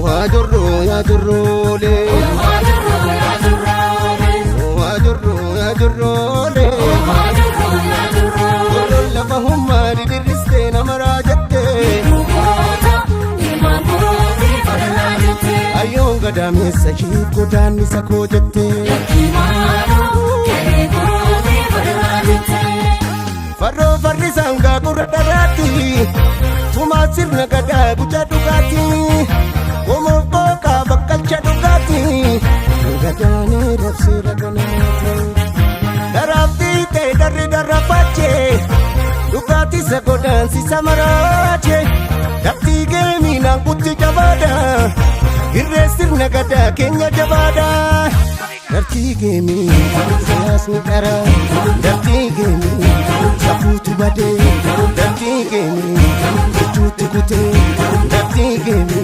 Haa jirru yaa jirruulee. Haa jirru yaa jirruulee. Jirruun lafa hummaa didirristee nama raajattee. Ayyoon gadaameessa ishee godaannisa koo jettee. Farroo farri sangaa gurra dharaatti. Tumaa sirna gadaa guca dhugaatti. Qomoo qooqaa bakkalcha dhugaatti. Gadaanee rabsee raganaati. Daraabdii ta'e darri darrafaachee. Dhugaatisa godaansisa maraachee. Daftii geemiinaan kutti jabaadha. Irree sirna gadaa keenya jabaadha. Dartii geemii siyaasni qara. Dartii geemii safuutu badee. Dartii geemii jechuutti kutee. Dartii geemii.